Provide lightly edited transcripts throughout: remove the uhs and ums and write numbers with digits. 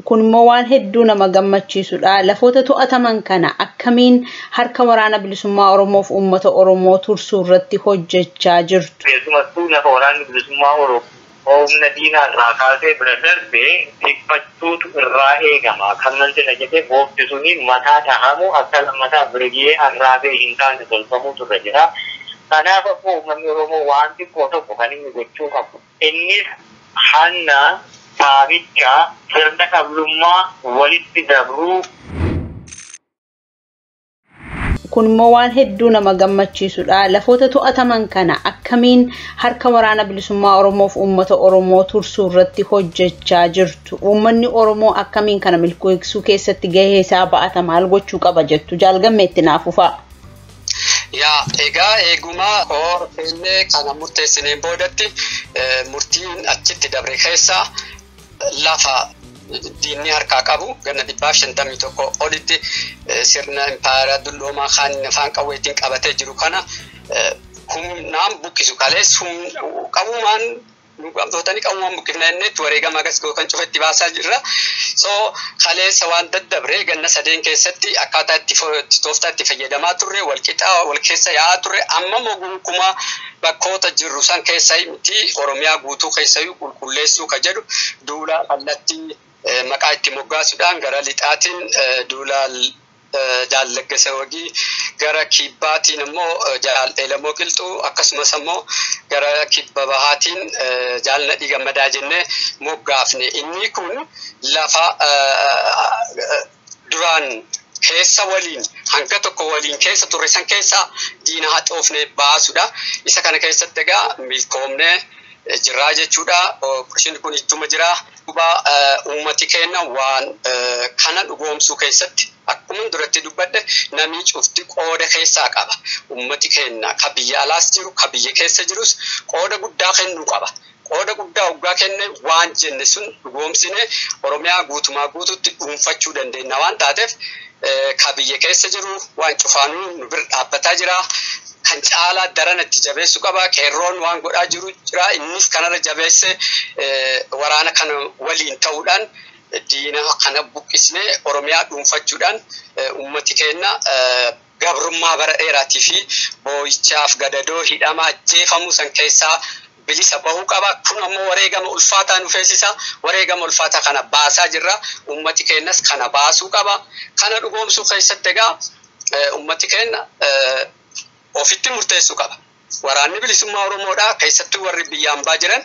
Kun immoo waan hedduu nama gammachiisudha. Lafoota to'ataman kana akkamiin harka waraana bilisummaa Oromoof uummata Oromoo tursuu irratti hojjechaa jirtu? Keessumattuu lafa waraanni bilisummaa Oromoo humna diinaa irraa kaasee bira darbee tikfachuutu irraa eegama. Kan nan jedha jedhee goofti suni mataa dhahamu akka lammataa birgee arraabee hin taane tolfamuutu irra jira. Kanaaf ammoo uummanni Oromoo waan xiqqoo tokko kan inni gochuu qabu. Innis hanna, saabicha, sirna qablummaa walitti dabruu. Kun immoo waan hedduu nama gammachiisudha. Lafoota to'ataman kana akkamiin harka waraana bilisummaa Oromoof uummata Oromoo tursuu irratti hojjechaa jirtu? Uummanni Oromoo akkamiin kana milkeessuu keessatti gahee isaa ba'ata maal gochuu qaba jettu? Jaalgammeetti naaf fufaa. Yaa egaa eegumaa koorfillee kana murteessineen boodatti murtiin achitti dabre keessa lafa diinni harkaa qabu ganna 151 olitti sirna impaayera dulloomaa kan afaan qawweetiin qabatee jiru kana humnaan buqqisu kalees qabumaan qabdootanii qabumaan buqqifna jenneetti wareegama agas kan cufetti baasaa jirra. So kaleessa waan daddabre ganna sadeen keessatti akkaataa itti tooftaa itti fayyadamaa turre wal qixaa wal keessa yaa'aa turre amma gonkumaa bakkoota jirru san keessa miti Oromiyaa guutuu keessayyuu qulqulleessuu ka jedhu duula kallattii maqaa itti moggaasuudhaan gara lixaatiin duula Jaal Laggasa Wagii, gara kibbaatiin immoo Jaal Elemoo Qilxuu, akkasumas immoo gara kibba bahaatiin Jaal Nadhii Gammadaa jennee moggaafne. Inni kun lafa duraan keessa waliin hanga tokko waliin keessa turre san keessa diina haxoofne baasudha. Isa kana keessatti egaa milkoomnee jirraa jechuudha. Opereeshinii kun ittuma jira. Duuba uummati keenya waan kana dhugoomsuu keessatti akkuma duratti dubbadde namni cufti qooda keessaa qaba. Uummati keenya ka biyya alaas jiru ka biyya keessa jirus qooda guddaa kennuu qaba. Qooda guddaa hoggaa kenne waan jenne sun dhugoomsine Oromiyaa guutumaa guututti dhuunfachuu dandeenya waan taateef ka biyya keessa jiru waan cufaanuu nu bira dhaabbataa jira. Kan caalaa daran itti jabeessuu qaba. Qeerroon waan godhaa jiru jira. Innis kanarra jabeesse waraana kana waliin ta'uudhaan diina kana buqqisnee Oromiyaa dhuunfachuudhaan uummati keenya gabrummaa bara dheeraatii fi boo'ichaaf gadadoo hidhamaa ajjeefamuu san keessaa bilisa bahuu qaba. Kun ammoo wareegama ulfaataa nu feesisa. Wareegama ulfaataa kana baasaa jirra. Uummati keenyas kana baasuu qaba. Kana dhugoomsuu keessatti egaa uummati keenya ofitti murteessuu qaba. Waraanni bilisummaa Oromoodhaa keessattuu warri biyya hambaa jiran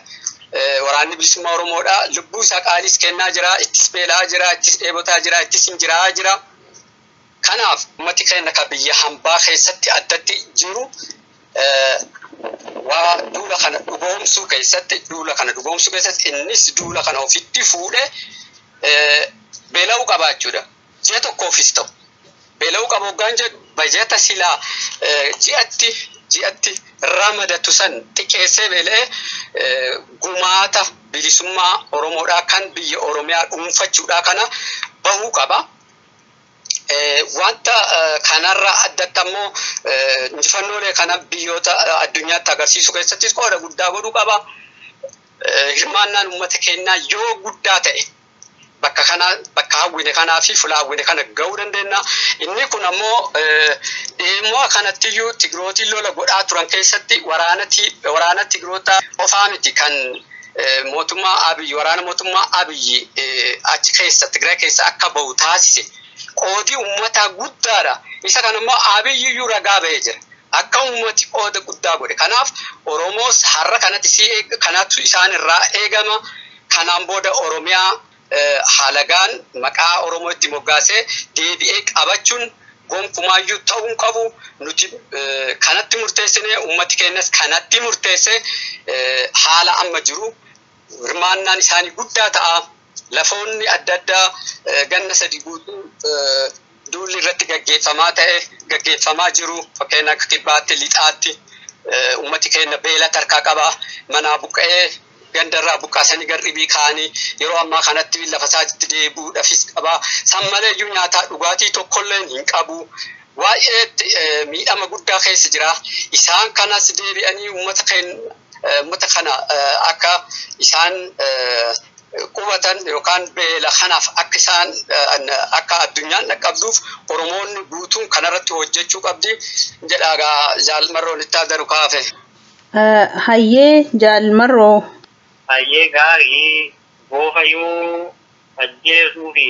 waraanni bilisummaa Oromoodhaa lubbuu isaa qaaliis kennaa jira, ittis beelaa jira, ittis dheebotaa jira, ittis injiraa jira. Kanaaf uummati keenya ka biyya hambaa keessatti addatti jiru waa duula kana dhugoomsuu keessatti innis duula kana ofitti fuudhee beela'uu qaba jechuudha. Ji'a tokkoofis ta'u beela'uu qaba hoggaan jedhu bajeta silaa ji'atti ramadatu san xiqqeessee beela'ee gumaata bilisummaa Oromoodhaa kan biyya Oromiyaa dhuunfachuudhaa kana bahuu qaba. Wanta kanarra addatti ammoo injifannoolee kana biyyoota addunyaatti agarsiisuu keessattis qooda guddaa godhuu qaba. Hirmaannaan uummata keenyaa yoo guddaa ta'e bakka kana bakka hawwine kanaa fi fuula hawwine kana gahuu dandeenya. Inni kun ammoo dhimma kanattiyyuu Tigrootiin lola godhaa turan keessatti waraana Tigroota qofaa miti kan mootummaa Abiyyi waraana mootummaa Abiyyi achi keessa Tigraay keessa akka bahu taasise. Qoodii uummataa guddaadha. Isa kana immoo Abiyyiyyuu ragaa bahee jira. Akka uummati qooda guddaa godhe. Kanaaf Oromoos har'a kanatti kanatu isaan irraa eegama. Kanaan booda Oromiyaa halagaan maqaa Oromoo itti moggaasee deebi'ee qabachuun gonkumaayyuu ta'uu hin qabu. Nuti kanatti murteessine uummati keenyas kanatti murteesse haala amma jiru hirmaannaan isaanii guddaa ta'a. Lafoonni adda addaa ganna sadi guutuu duulli irratti gaggeeffamaa ta'e gaggeeffamaa jiru. Fakkeenya akka kibbaatti lixaatti uummati keenya beela tarkaa qaba. Manaa buqqa'ee gandarraa buqqaasanii garribii kaa'anii yeroo ammaa kanatti lafa isaatti deebi'uudhaafis qaba. San maleeyyuu nyaataa dhugaatii tokkollee hin qabu. Waa'ee miidhama guddaa keessa jira. Isaan kanas deebi'anii uummata kana akka isaan qubatan yookaan beela kanaaf akka isaan akka addunyaan dhaqqabduuf Oromoonni guutuun kanarratti hojjechuu qabdi jedhaa jaalmarroon itti adaru kaafe. Hayyee jaalmarroo. Hayyee gaarii goofayyuu ajjeesuu fi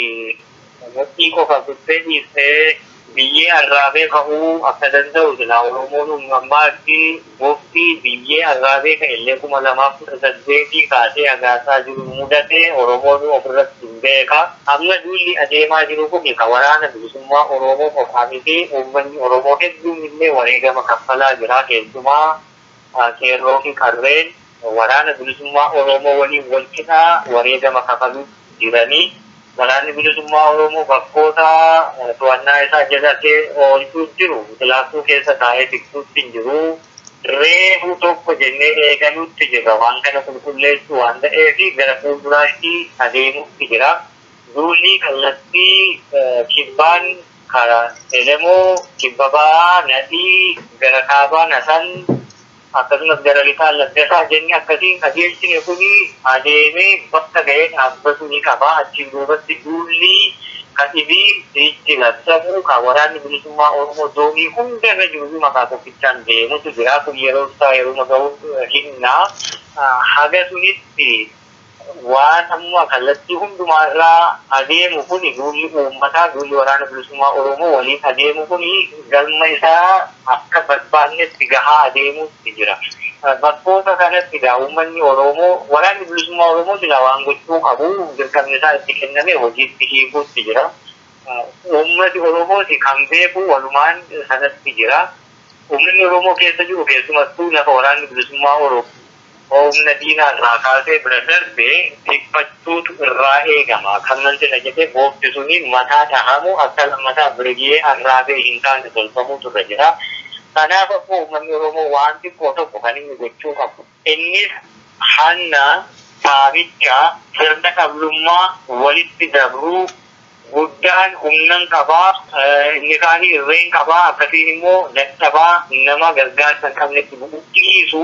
murtii qofa kuttee dhiistee biyyee arraabee ka'uu akka danda'u silaa Oromoon ammaatti goofti biyyee arraabee ka'e illee 2018 kaasee agaasaa jiru mudate Oromoon ofirratti hin beeka. Amma duulli adeemaa jiru kun kan waraana bilisummaa Oromoo qofaa miti uummanni Oromoo hedduun illee wareegama kaffalaa jira keessumaa qeerroo fi qarreen waraana bilisummaa Oromoo waliin wal qixaa wareegama kafaluu jiranii. Waraanni bilisummaa Oromoo bakkoota to'annaa isaa jalatti oolchuu jiru biqilaaftuu keessa taa'ee tiksuutti hin jiru. Reefu tokko jennee eegaluutti jira waan kana qulqulleessuu waan ta'eef gara fuulduraatti adeemuutti jira. Duulli kallattii kibbaan karaa Elemoo, kibba ba'aa, Nadhii, gara kaabaa Nasan akkasumas gara lixaa Laggasaa jennee akkasiin qajeelchine kuni adeemee bakka ga'ee dhaabbatu ni qaba. Achiin duubatti duulli kan dhibii itti labsamu kan waraanni bilisummaa Oromoo zoonii hundarra jiru maqaa tokkichaan deemutu jira. Kun yeroo isaa yeroo ga'u hinnaa. Haga sunitti waan amma kallattii hundumaarraa adeemu kuni duulli uummataa duulli waraana bilisummaa Oromoo waliin adeemu kuni galma isaa akka barbaannetti gahaa adeemuutti jira. Bakkoota kanatti egaa uummanni Oromoo waraanni bilisummaa Oromoo silaa waan gochuu qabu dirqamni isaa itti kenname hojiitti hiikuutti jira. Uummati Oromooti kan beeku walumaan sanatti jira. Uummanni Oromoo keessa jiru keessumattuu lafa waraanni bilisummaa Oromoo humna diinaa irraa kaasee bira darbee tikfachuutu irraa eegama. Kan nan jedha jedhee goofti suni mataa dhahamu akka lammataa birgee arraabee hin taane tolfamuutu irra jira. Kanaaf ammoo uummanni Oromoo waan xiqqoo tokko kan inni gochuu qabu. Innis hanna, saabicha, sirna qablummaa walitti dabruu guddaan humnan qabaa, inni kaanii irreen qabaa, akkasiin immoo dadhabaa nama gargaarsa hin qabnetti bu'uu dhiisu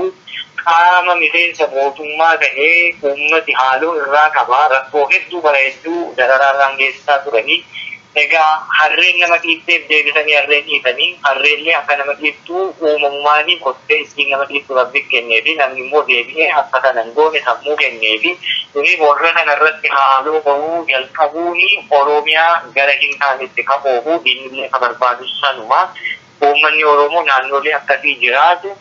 qaama miseensa mootummaa ta'ee uummati haaloo irraa qabaa rakkoo hedduu bara hedduu dararaarraan geessisaa turanii. Egaa harreen nama dhiitteef deebisanii harreen dhiitanii harreellee akka nama dhiittuu uumamumaanii kottee ittiin nama dhiittu rabbi kenneefi namni immoo deebi'ee akka kana hin goone sammuu kenneefi kuni warra kana irratti haaloo bahuu jalqabuuni Oromiyaa gara hin taanetti ka oofuu diinni ka barbaadu sanuma uummanni Oromoo naannolee akkasii jiraatu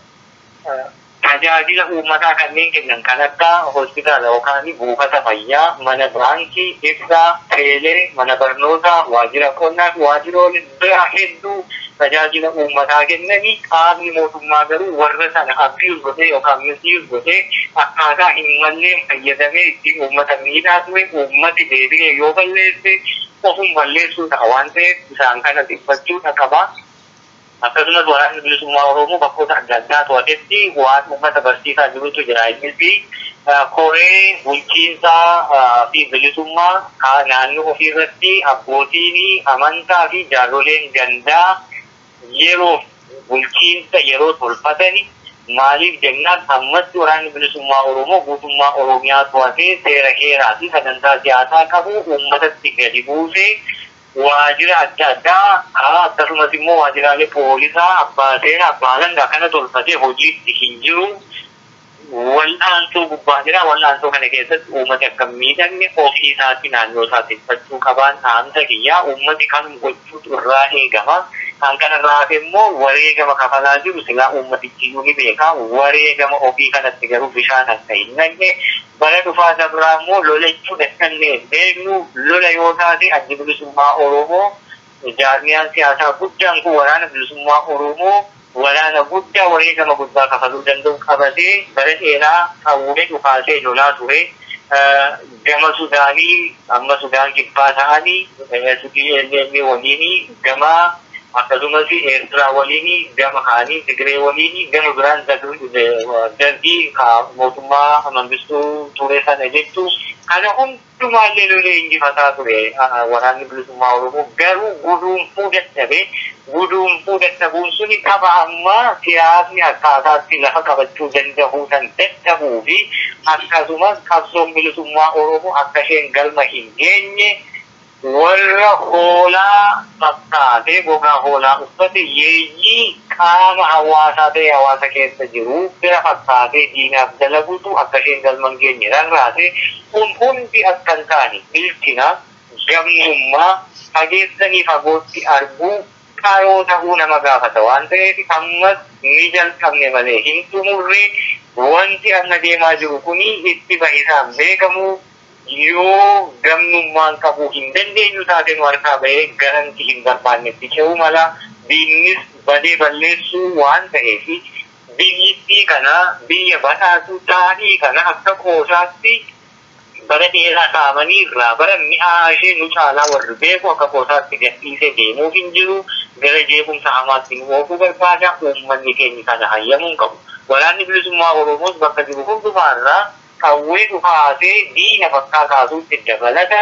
tajaajila uummataa kanneen kennan kan akka hospitaala yookaan buufata fayyaa, mana baankii, ibsaa, teelee, mana barnootaa, waajjira qonnaa fi waajjirolee biraa hedduu tajaajila uummataa kennanii qaamni mootummaa garuu warra sana abuse godhee yookaan misuse godhee akkaataa hin malleen fayyadamee ittiin uummata miidhaa ture uummati deebi'ee yoo balleesse ofum balleessuu ta'a waan ta'eef isaan kana tikfachuudha qaba. Akkasumas waraanni bilisummaa Oromoo bakkoota adda addaa to'atetti waan uummata barsiisaa jirutu jira. Innis koree bulchiinsaa fi bilisummaa naannoo ofii irratti abbootiin amantaa fi jaarsoleen gandaa yeroo bulchiinsa yeroo tolfatani maaliif jennaan ammatti waraanni bilisummaa Oromoo guutummaa Oromiyaa to'atee seera heeraa fi sagantaa siyaasaa qabu uummatatti gadi buusee waajjira adda addaa akkasumas immoo waajjiraalee poolisaa abbaa seeraa abbaa alangaa kana tolfatee hojiitti hin jiru. Wal'aansoo gubbaa jira. Wal'aansoo kana keessatti uummati akka hin miidhamne ofii isaatti naannoo isaa tikfachuu qabaan dhaamsa kiyyaa uummati kan gochuutu irraa eegama. Kan kanarraa hafe immoo wareegama kafalaa jiru silaa uummatichi iyyuu ni beeka. Wareegama ofii kanatti garuu bishaan akka hin naqne bara dhufaa sabraa immoo lolachuu dadhabnee beeknu lola yoo taate addi bilisummaa Oromoo jaarmiyaan siyaasaa guddaan kun waraana bilisummaa Oromoo waraana guddaa wareegama guddaa kafaluu danda'u qabatee bara dheeraa qawwee dhukaasee lolaa ture. Gama Sudaanii amma Sudaan kibbaa ta'anii SPLM waliin gama Akkasumas Eertiraa waliin gama kaanii, Tigree waliin gama biraan dargii mootummaa Mangistuu ture sana jechuun kana hundumaallee lolee injifataa ture waraanni bilisummaa Oromoo. Garuu guduunfuu dadhabee, guduunfuu dadhabuun suni qaba ammaa siyaasni akkaataatti lafa qabachuu danda'uu san dadhabuu fi akkasumas qabsoon bilisummaa Oromoo akka isheen galma hin geenye warra hoolaa fakkaatee gogaa hoolaa uffate yeeyyii qaama hawaasaa ta'e hawaasa keessa jiru bira fakkaatee diinaaf dalagutu akka isheen galma hin geenye rarraate. Kun hundi akka hin taane bilchina gamnummaa fageessanii fagootti arguu qaroo ta'uu nama gaafata waan ta'eef ammas ni jalqabne malee hin xumurre. Wanti amma deemaa jiru kuni itti bahisaan beekamu yoo gamnummaan qabuu hin dandeenyu taate nu harkaa bahee garanti hin barbaannetti ce'uu mala. Diinnis badee balleessuu waan ta'eef biyyittii kana biyya badhaatu taa'ii kana akka qoosaatti bara dheeraa kaa'amanii irraa bara mi'aa ishee nu caalaa warri beeku akka qoosaatti gadhiisee deemuuf hin jiru. Gara jeequmsa hamaatti nu oofuu barbaada. Uummanni keenya kana hayyamuu hin qabu. Waraanni bilisummaa Oromoos bakka jiru hundumaarraa qawwee dhukaasee diina bakkaa kaasuutti dabalata.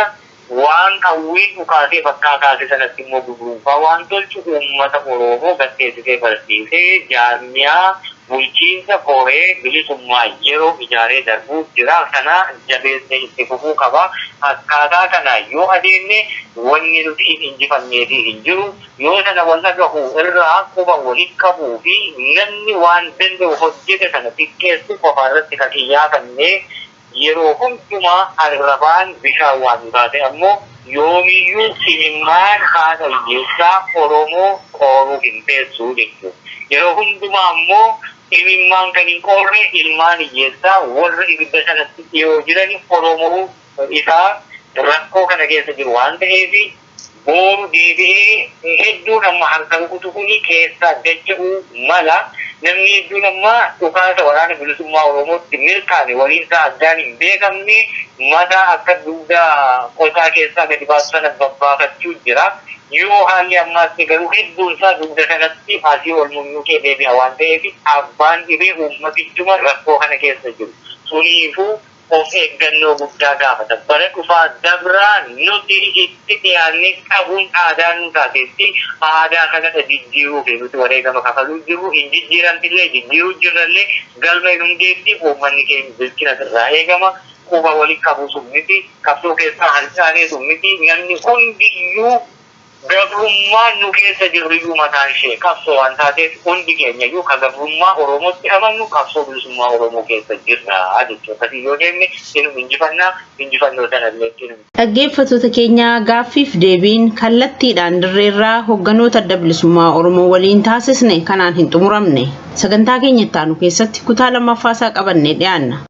Waan qawwee dhukaasee bakkaa kaase sanatti immoo guduunfaa waan tolchu uummata Oromoo gatteessisee barsiisee jaarmiyaa bulchiinsa koree bilisummaa yeroo ijaaree darbuuf jira. Kana jabeessee itti fufuu qaba. Akkaataa kana yoo adeemne wanni nuti hin injifanneefi hin jiru. Yoo sana wal dhagahu irraa quba walitti qabuu fi namni waan danda'u hojjete sana xiqqeessu qofa irratti kan xiyyeeffannee yeroo hundumaa arrabaan bishaan waan taate ammoo yoomiyyuu simimmaan haadha hiyyeessaa Oromoo qooruu hin teessu jechuudha. Yeroo hundumaa ammoo imimmaan kan hin qoorre ilmaan hiyyeessaa warra ibidda sanatti dhiyoo jiran Oromoo isaa rakkoo kana keessa jiru waan ta'eef booru deebi'ee hedduun amma harka rukutu kuni keessaa dacha'uu mala. Namni hedduun amma dhukaasa waraana bilisummaa Oromootti mirkaane waliin isaa addaan hin beekamne mataa akka dugda qotaa keessaa gadi baasu sana babbaafachuu jira. Yoo haalli ammaas garuu hedduun isaa dugda sanatti asii ol munyuuqee deebi'a waan ta'eef abbaan dhibee uummatichuma rakkoo kana keessa jiru. Suniifuu of eeggannoo guddaa gaafata. Bara dhufaa dabraa nuti itti dhiyaannee qabuun aadaa nu taatetti aadaa kanadha jijjiiruu fi nuti wareegama kafaluu jirru hin jijjiiramtillee jijjiiruu jirrallee galma hin hundeetti uummanni keenya bilchina irraa eegama. Quba walitti qabuu sun miti, qabsoo keessaa harcaanee sun miti, namni hundiyyuu gabrummaan nu keessa jirru iyyuu mataan ishee qabsoo waan taateef hundi keenya iyyuu kan gabrummaa Oromootti amannu qabsoo bilisummaa Oromoo keessa jirra jechuudha. Akkasii yoo deemne inuma injifannaa, injifannoo sanallee inuma. Dhaggeeffattoota keenya gaaffiif deebiin kallattiidhaan dirreerraa hogganoota adda bilisummaa Oromoo waliin taasisne kanaan hin xumuramne. Sagantaa keenya itti aanu keessatti kutaa lammaffaa isaa qabannee dhiyaanna.